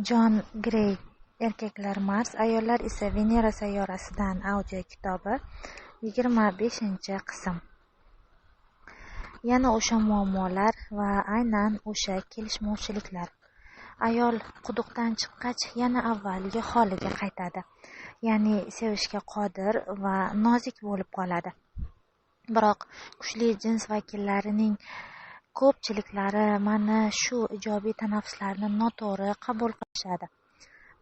Jon Grey "Erkaklar Mars, ayollar esa Venera sayyorasidan" audio kitobi, 25-qism. Yana o'sha muammolar va aynan o'sha kelishmovchiliklar. Ayol quduqdan chiqqach yana avvalgi holiga qaytadi, ya'ni sevishga qodir va nozik bo'lib qoladi. Biroq kuchli jins vakillarining ko'pchiliklari mana shu ijobiy tanaffuslarni noto'g'ri qabul qilishadi.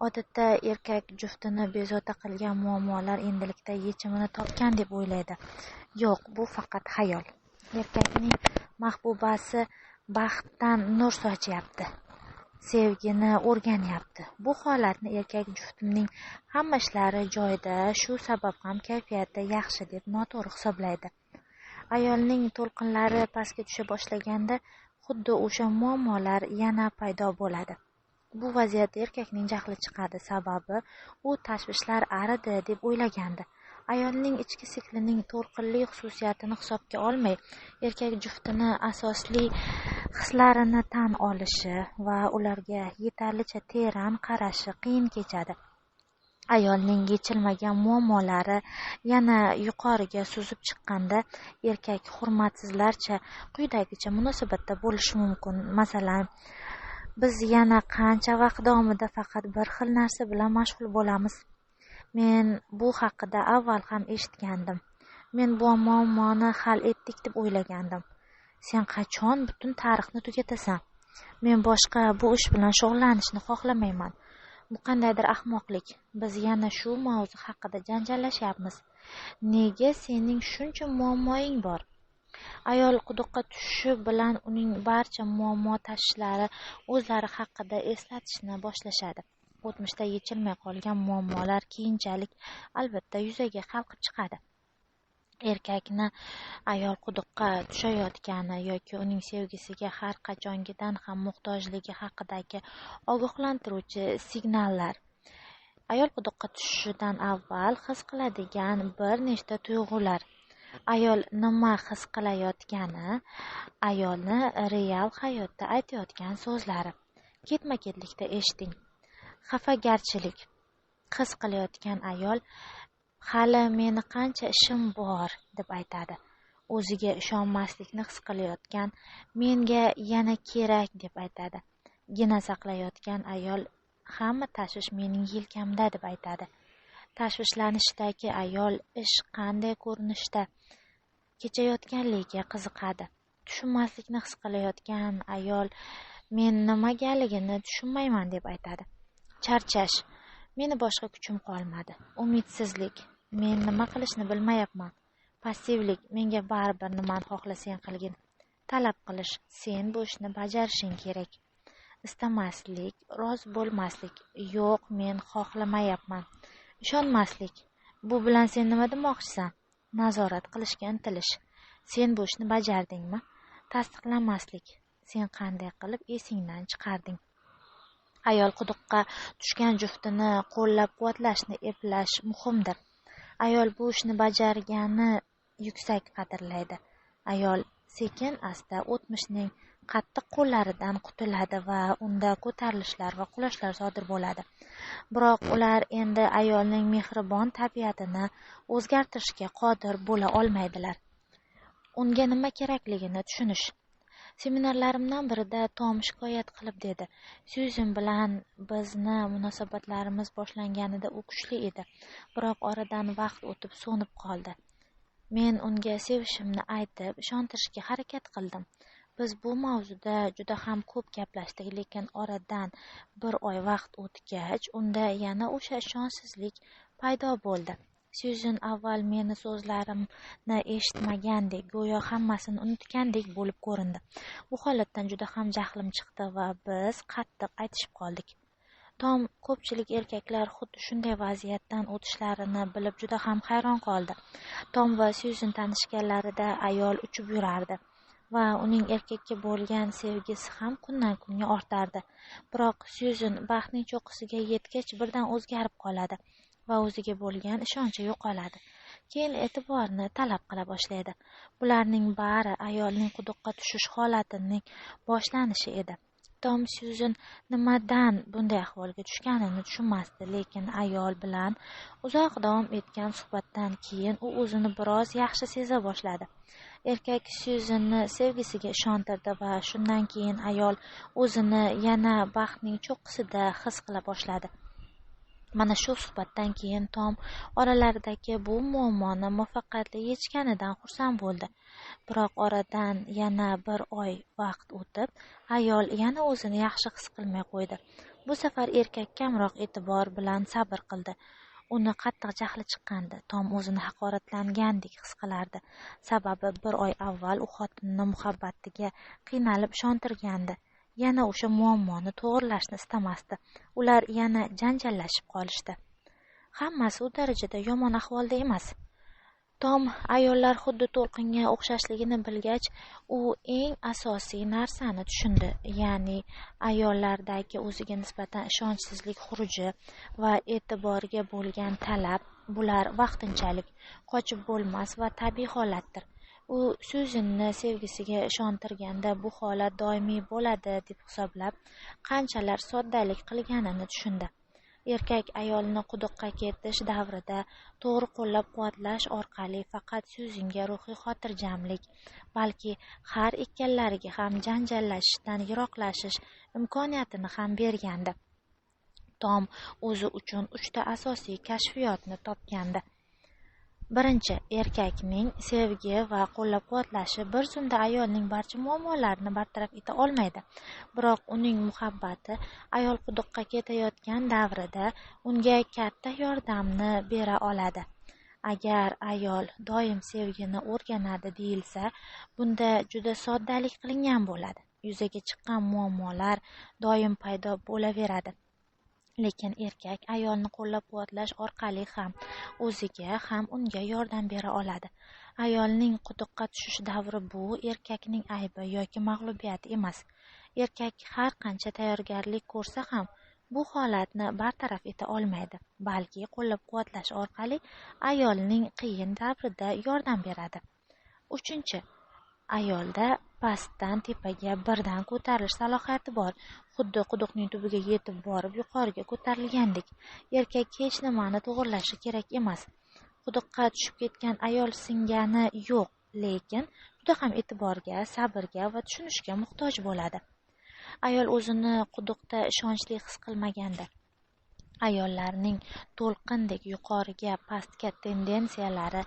Odatda erkak juftini bezovta qilgan muammolar endilikda yechimini topgan deb o'ylaydi. Yo'q, bu faqat xayol. Erkakning mahbubasi baxtdan nur sochyapti, sevgini o'rganyapti. Bu holatni erkak juftimning hamma ishlari joyida, shu sabab ham kayfiyati yaxshi deb noto'g'ri hisoblaydi. Ayolning to'lqinlari pastga tusha boshlaganda xuddi o'sha muammolar yana paydo bo'ladi. Bu vaziyatda erkakning jahli chiqadi, sababi u tashvishlar aridi deb o'ylagandi. Ayolning ichki siklining to'lqinli xususiyatini hisobga olmay, erkak juftini asosli hislarini tan olishi va ularga yetarlicha teran qarashi qiyin kechadi. Ayolning yechilmagan muammolari yana yuqoriga suzib chiqqanda erkak hurmatsizlarcha quyidagicha munosabatda bo'lishi mumkin. Masalan, biz yana qancha vaqt davomida faqat bir xil narsa bilan mashg'ul bo'lamiz? Men bu haqida avval ham eshitgandim. Men bu muammoni hal etdik deb o'ylagandim. Sen qachon butun tarixni tugatasan? Men boshqa bu ish bilan shug'ullanishni xohlamayman. Bu qandaydir ahmoqlik. Biz yana shu mavzu haqida janjallashyapmiz. Nega sening shuncha muammoing bor? Ayol quduqqa tushishi bilan uning barcha muammo tashvishlari o'zlari haqida eslatishni boshlashadi. O'tmishda yechilmay qolgan muammolar keyinchalik albatta yuzaga qalqib chiqadi. Erkakni ayol quduqqa tushayotgani yoki uning sevgisiga har qachongidan ham muhtojligi haqidagi ogohlantiruvchi signallar. Ayol quduqqa tushishidan avval his qiladigan bir nechta tuyg'ular. Ayol nima his qilayotgani, ayolni real hayotda aytayotgan so'zlari. Ketma-ketlikda eshiting. Xafagarchilik his qilayotgan ayol hali meni qancha ishim bor deb aytadi. O'ziga ishonmaslikni his qilayotgan menga yana kerak deb aytadi. Gina saqlayotgan ayol hamma tashvish mening yelkamda deb aytadi. Tashvishlanishdagi ayol ish qanday ko'rinishda kechayotganligiga qiziqadi. Tushunmaslikni his qilayotgan ayol men nimagaligini tushunmayman deb aytadi. Charchash, meni boshqa kuchim qolmadi. Umidsizlik, men nima qilishni bilmayapman. Passivlik, menga baribir nimani xohlasang qilgin. Talab qilish, sen bu ishni bajarishing kerak. Istamaslik, rozi bo'lmaslik, yo'q, men xohlamayapman. Ishonmaslik, bu bilan sen nima demoqchisan? Nazorat qilishga intilish, sen bu ishni bajardingmi? Tasdiqlamaslik, sen qanday qilib esingdan chiqarding? Ayol quduqqa tushgan juftini qo'llab-quvvatlashni eplash muhimdir. Ayol bu ishni bajargani yuksak qadrlaydi. Ayol sekin-asta o'tmishning qattiq qo'llaridan qutuladi va unda ko'tarilishlar va qulashlar sodir bo'ladi. Biroq ular endi ayolning mehribon tabiatini o'zgartirishga qodir bo'la olmaydilar. Unga nima kerakligini tushunish. Seminarlarimdan birida Tom shikoyat qilib dedi: "Syuzan bilan bizni munosabatlarimiz boshlanganida u kuchli edi, biroq oradan vaqt o'tib so'nib qoldi. Men unga sevishimni aytib, ishontirishga harakat qildim. Biz bu mavzuda juda ham ko'p gaplashdik, lekin oradan bir oy vaqt o'tgach, unda yana o'sha ishonchsizlik paydo bo'ldi. Syuzan avval meni so'zlarimni eshitmagandek, go'yo hammasini unutgandek bo'lib ko'rindi. Bu holatdan juda ham jahlim chiqdi va biz qattiq aytishib qoldik." Tom ko'pchilik erkaklar xuddi shunday vaziyatdan o'tishlarini bilib juda ham hayron qoldi. Tom va Syuzan tanishganlarida ayol uchib yurardi va uning erkakka bo'lgan sevgisi ham kundan kunga ortardi. Biroq Syuzan baxtning cho'qqisiga yetgach birdan o'zgarib qoladi va o'ziga bo'lgan ishonchi yo'qoladi. Keyin e'tiborni talab qila boshlaydi. Bularning bari ayolning quduqqa tushish holatining boshlanishi edi. Tom Syuzan nimadan bunday ahvolga tushganini tushunmasdi, lekin ayol bilan uzoq davom etgan suhbatdan keyin u o'zini biroz yaxshi seza boshladi. Erkak Syuzanni sevgisiga ishontirdi va shundan keyin ayol o'zini yana baxtning cho'qqisida his qila boshladi. Mana shu suhbatdan keyin Tom oralaridagi bu muammoni muvaffaqiyatli yechganidan xursand bo'ldi. Biroq oradan yana bir oy vaqt o'tib, ayol yana o'zini yaxshi his qilmay qo'ydi. Bu safar erkak kamroq e'tibor bilan sabr qildi. Uni qattiq jahli chiqqandi. Tom o'zini haqoratlangandek his qilardi. Sababi bir oy avval u xotinini muhabbatiga qiynalib ishontirgandi. Yana o'sha muammoni to'g'rilashni istamasdi. Ular yana janjallashib qolishdi. Hammasi u darajada yomon ahvolda emas. Tom ayollar xuddi to'lqinga o'xshashligini bilgach, u eng asosiy narsani tushundi, ya'ni ayollardagi o'ziga nisbatan ishonchsizlik xuruji va e'tiborga bo'lgan talab, bular vaqtinchalik, qochib bo'lmas va tabiiy holatdir. U Syuzanni sevgisiga ishontirganda bu holat doimiy bo'ladi deb hisoblab, qanchalar soddalik qilganini tushundi. Erkak ayolni quduqqa ketish davrida to'g'ri qo'llab-quvvatlash orqali faqat Syuzanga ruhiy xotirjamlik, balki har ikkalalariga ham janjallashishdan yiroqlashish imkoniyatini ham bergandi. Tom o'zi uchun 3 ta asosiy kashfiyotni topgandi. Birinchi, erkakning sevgi va qo'llab-quvvatlashi bir zumda ayolning barcha muammolarini bartaraf eta olmaydi. Biroq uning muhabbati ayol quduqqa ketayotgan davrida unga katta yordamni bera oladi. Agar ayol doim sevgini o'rganadi deyilsa, bunda juda soddalik qilingan bo'ladi. Yuzaga chiqqan muammolar doim paydo bo'laveradi. Lekin erkak ayolni qo'llab-quvvatlash orqali ham o'ziga, ham unga yordam bera oladi. Ayolning quduqqa tushish davri bu erkakning aybi yoki mag'lubiyati emas. Erkak har qancha tayyorgarlik ko'rsa ham bu holatni bartaraf eta olmaydi, balki qo'llab-quvvatlash orqali ayolning qiyin davrida yordam beradi. 3. Ayolda pastdan tepaga birdan ko'tarilish salohiyati bor. Xuddi quduqning tubiga yetib borib yuqoriga ko'tarilgandek. Erkak hech nimani to'g'rilashi kerak emas. Quduqqa tushib ketgan ayol singani yo'q, lekin juda ham e'tiborga, sabrga va tushunishga muhtoj bo'ladi. Ayol o'zini quduqda ishonchli his qilmaganda, ayollarning to'lqindek yuqoriga pastga tendensiyalari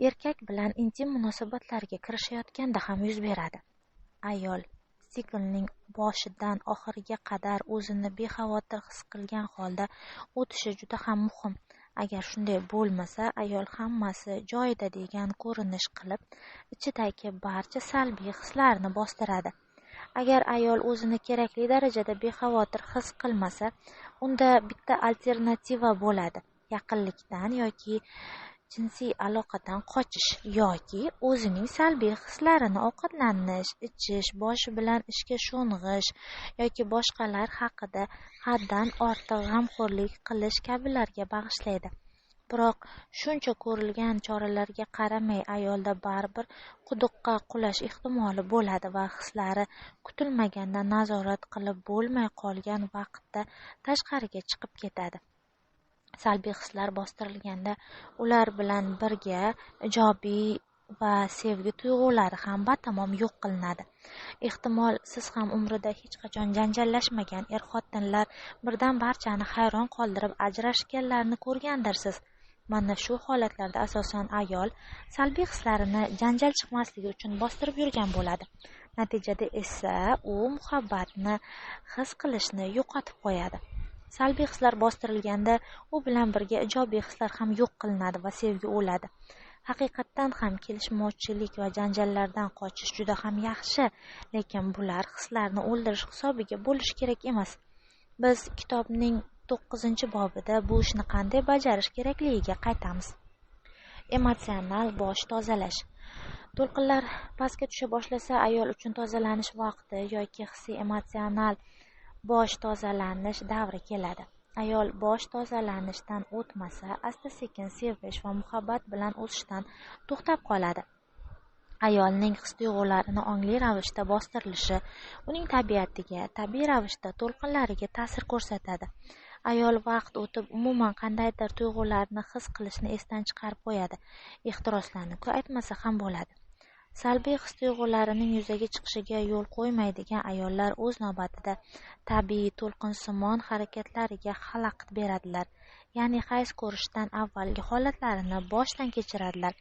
erkak bilan intim munosabatlarga kirishayotganda ham yuz beradi. Ayol siklning boshidan oxiriga qadar o'zini bexavotir his qilgan holda o'tishi juda ham muhim. Agar shunday bo'lmasa, ayol hammasi joyida degan ko'rinish qilib, ichidagi barcha salbiy hislarni bostiradi. Agar ayol o'zini kerakli darajada bexavotir his qilmasa, unda bitta alternativa bo'ladi: yaqinlikdan yoki jinsiy aloqadan qochish yoki o'zining salbiy hislarini ovqatlanish, ichish, boshi bilan ishga sho'ng'ish yoki boshqalar haqida haddan ortiq g'amxo'rlik qilish kabilarga bag'ishlaydi. Biroq shuncha ko'rilgan choralarga qaramay ayolda baribir quduqqa qulash ehtimoli bo'ladi va hislari kutilmaganda nazorat qilib bo'lmay qolgan vaqtda tashqariga chiqib ketadi. Salbiy hislar bostirilganda ular bilan birga ijobiy va sevgi tuyg'ulari ham batamom yo'q qilinadi. Ehtimol siz ham umrida hech qachon janjallashmagan er-xotinlar birdan barchani hayron qoldirib ajrashganlarni ko'rgandirsiz. Mana shu holatlarda asosan ayol salbiy hislarini janjal chiqmasligi uchun bostirib yurgan bo'ladi. Natijada esa u muhabbatni his qilishni yo'qotib qo'yadi. Salbiy hislar bostirilganda u bilan birga ijobiy hislar ham yo'q qilinadi va sevgi o'ladi. Haqiqatdan ham kelishmovchilik va janjallardan qochish juda ham yaxshi, lekin bular hislarni o'ldirish hisobiga bo'lishi kerak emas. Biz kitobning 9-bobida bu ishni qanday bajarish kerakligiga qaytamiz. Emotsional bosh tozalash. To'lqinlar pastga tusha boshlasa, ayol uchun tozalanish vaqti yoki hissiy emotsional bosh tozalanish davri keladi. Ayol bosh tozalanishdan o'tmasa, asta-sekin sevish va muhabbat bilan o'sishdan to'xtab qoladi. Ayolning his-tuyg'ularini ongli ravishda bostirilishi uning tabiatiga, tabiiy ravishda to'lqinlariga ta'sir ko'rsatadi. Ayol vaqt o'tib umuman qandaydir tuyg'ularni his qilishni esdan chiqarib qo'yadi. Ehtiroslarni-ku aytmasa ham bo'ladi. Salbiy his-tuyg'ularining yuzaga chiqishiga yo'l qo'ymaydigan ayollar o'z navbatida tabiiy to'lqinsimon harakatlariga xalaqit beradilar. Ya'ni hayz ko'rishdan avvalgi holatlarini boshdan kechiradilar.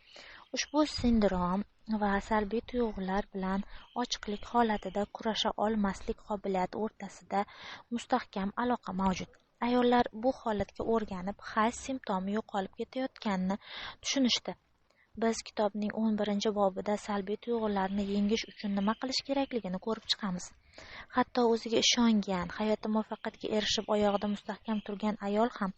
Ushbu sindrom va salbiy tuyg'ular bilan ochiqlik holatida kurasha olmaslik qobiliyati o'rtasida mustahkam aloqa mavjud. Ayollar bu holatga o'rganib, hayz simptomi yo'qolib ketayotganini tushunishdi. Biz kitobning 11-bobida salbiy tuyg'ularni yengish uchun nima qilish kerakligini ko'rib chiqamiz. Hatto o'ziga ishongan, hayotda muvaffaqiyatga erishib oyog'ida mustahkam turgan ayol ham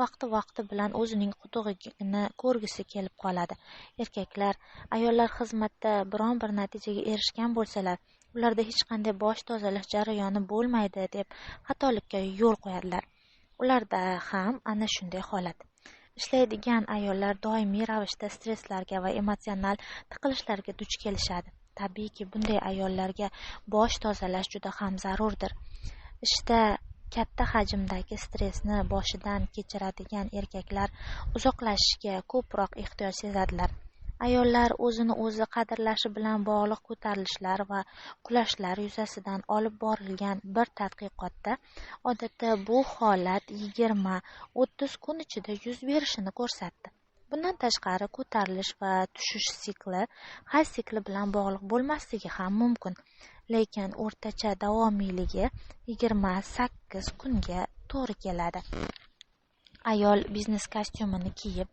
vaqti-vaqti bilan o'zining qudug'ini ko'rgisi kelib qoladi. Erkaklar ayollar xizmatda biron bir natijaga erishgan bo'lsalar, ularda hech qanday bosh tozalash jarayoni bo'lmaydi deb xatolikka yo'l qo'yadilar. Ularda ham ana shunday holat. Ishlaydigan ayollar doimiy ravishda stresslarga va emotsional tiqilishlarga duch kelishadi. Tabiiyki, bunday ayollarga bosh tozalash juda ham zarurdir. Ishda katta hajmdagi stressni boshidan kechiradigan erkaklar uzoqlashishga ko'proq ehtiyoj sezadilar. Ayollar o'zini o'zi qadrlashi bilan bog'liq ko'tarilishlar va qulashlar yuzasidan olib borilgan bir tadqiqotda odatda bu holat 20-30 kun ichida yuz berishini ko'rsatdi. Bundan tashqari, ko'tarilish va tushish sikli hayz sikli bilan bog'liq bo'lmasligi ham mumkin, lekin o'rtacha davomiyligi 28 kunga to'g'ri keladi. Ayol biznes kostyumini kiyib,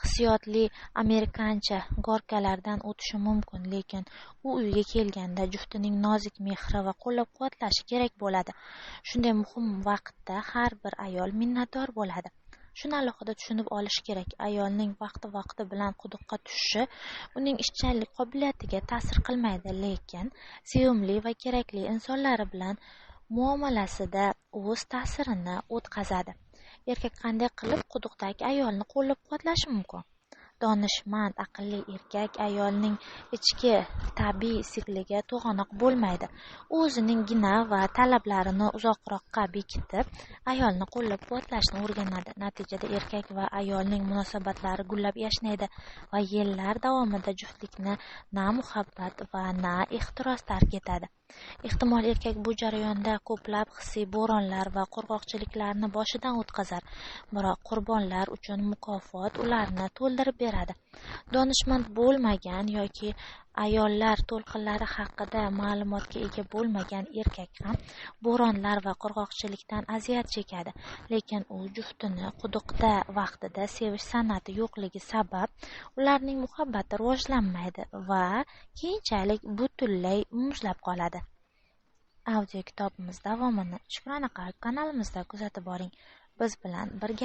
hissiyotli amerikancha gorkalardan o'tishi mumkin, lekin u uyga kelganda juftining nozik mehri va qo'llab-quvvatlashi kerak bo'ladi. Shunday muhim vaqtda har bir ayol minnatdor bo'ladi. Shuni alohida tushunib olish kerak. Ayolning vaqti-vaqti bilan quduqqa tushishi uning ishchanlik qobiliyatiga ta'sir qilmaydi, lekin sevimli va kerakli insonlari bilan muomalasida o'z ta'sirini o'tkazadi. Erkak qanday qilib quduqdagi ayolni qo'llab-quvvatlashi mumkin? Donishmand, aqlli erkak ayolning ichki tabiiy sikliga to'g'anoq bo'lmaydi. U o'zining gina va talablarini uzoqroqqa bekitib, ayolni qo'llab-quvvatlashni o'rganadi. Natijada erkak va ayolning munosabatlari gullab yashnaydi va yillar davomida juftlikni na muhabbat va na ehtiros tark etadi. Ehtimol erkak bu jarayonda ko'plab hissiy bo'ronlar va qurg'oqchiliklarni boshidan o'tkazar, biroq qurbonlar uchun mukofot ularni to'ldirib beradi. Donishmand bo'lmagan yoki ayollar to'lqinlari haqida ma'lumotga ega bo'lmagan erkak ham bo'ronlar va qurg'oqchilikdan aziyat chekadi, lekin u juftini quduqda vaqtida sevish san'ati yo'qligi sabab ularning muhabbati rivojlanmaydi va keyinchalik butunlay muzlab qoladi. Audio kitobimiz davomini Shukrona Qalb kanalimizda kuzatib boring. Biz bilan birga